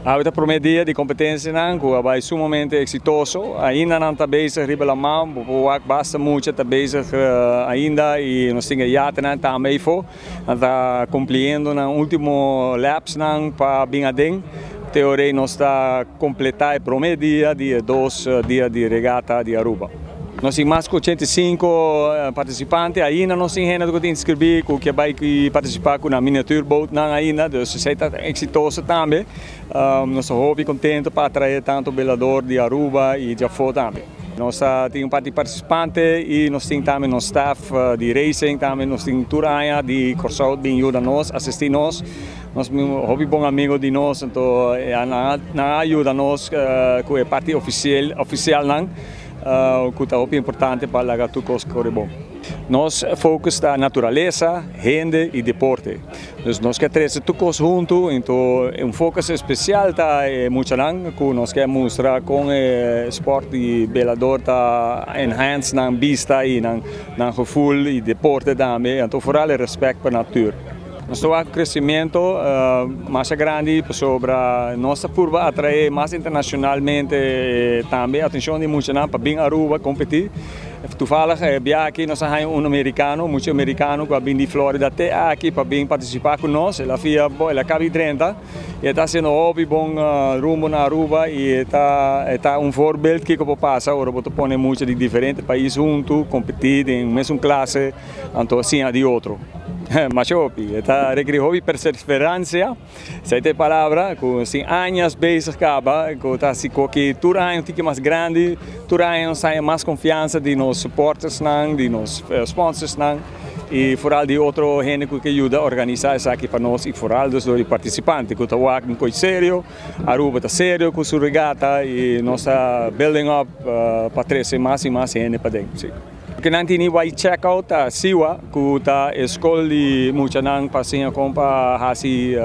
Awe ta prome dia di competencianan cu a bay sumamente exitoso. Ainda nan ta bezig riba laman, bo por wak basta mucha ta bezig ainda y nos tin e yatenan tambe eyfo. Nan ta cumpliendo nan ultimo lapsnan pa bin aden. Te ora ey nos ta completa e prome dia di e dos dia di regata di Aruba. Nos tin mas cu 85 participante, ainda nos tin hende cu ta inscribi cu kier bay participa cu nan miniatuurbootnan ainda, dus esey ta exitoso tambe. Nos ta hopi contento pa atrae tanto belador di Aruba y di afo tambe. Nos tin un parti participante y nos tin tambe nos staff di racing tambe, nos tin tur aña di Corsou bin yuda nos, asisti nos. Nos hopi bon amigo di nos, anto nan a yuda nos cu e parti oficialnan cu ta hopi importante pa laga tur cos core bon. Nos focus ta naturalesa, hende y deporte. Dus nos kier trece tur cos hunto, anto un focus especial ta e muchanan cu nos kier mustra con e sport di belador ta enhance nan bista y nan gevoel y deporte tambe, anto vooral e respect pa natuur. Nos ta wak crecimiento masha grandi pasobra nos ta purba atrae mas internacionalmente tambe atencion di muchanan pa bin Aruba competi. Toevallig e bia aki nos a haya un americano, mucha americano cu a bin di Florida te aki pa bin participa cu nos. El a fia, el a caba di drenta y e ta haciendo hopi bon rumbo na Aruba y e ta un voorbeeld kico por pasa ora bo ta pone mucha di diferente pais hunto competi den mesun clase, anto siña di otro. Masha hopi, e ta rekeri hopi perseverancia, esey ta e palabra, cu sin añas bezig caba, cu ta haci cu tur aña un tiki mas grandi, tur aña nos haya mas confiansa di nos supportersnan, di nos sponsorsnan, y vooral di otro hende cu ta yuda organisa esaki pa nos y vooral dus door di participante, cu ta wak un cos serio. Aruba ta serio cu su regata y nos ta building up pa trece mas y mas hende paden. Si. Cu nan tin bay check out ta SIWA, cu ta e scol di muchanan pa siña con pa haci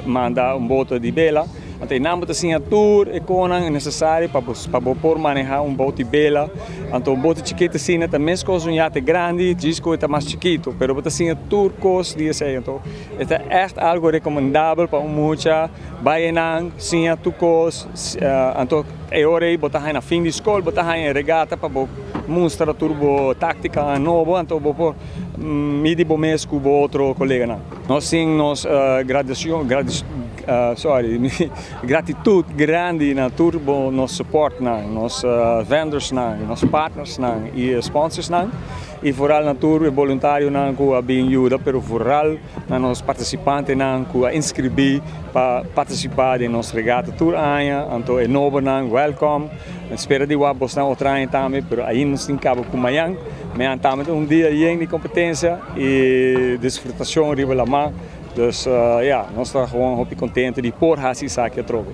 manda un boto di bela. Anto nan ta siña tur e cosnan necesario pa bo por maneha un boto di bela. Anto un boto chikito asina ta mescos un yate grandi, djis cu ta mas chikito, pero bo ta siña tur cos di esey. Anto ta echt algo recomendabel pa un mucha bay nan siña tur cos. Anto e ora ey bo ta na fin di scol, bo ta haya regata pa bo mustra tur bo tactica nobo, anto bo por midi bo mes cu bo otro coleganan. Nos tin nos gradacion, sorry, gratitud grandi na tur bo nos support nan, nos vendors nan, nos partners nan y sponsors nan y vooral na tur voluntarionan cu a bin yuda, pero vooral na nos participantenan cu a inscribi pa participa den nos regata tur aña. Anto e nobonan, welcome. Spera di wak bosnan otro aña tambe, pero ainda nos tin caba cu mañan. Mañan tambe un dia yen di competencia y disfrutacion riba laman. Dus ja, nos ta gewoon hopi contento di por haci esaki atrobe.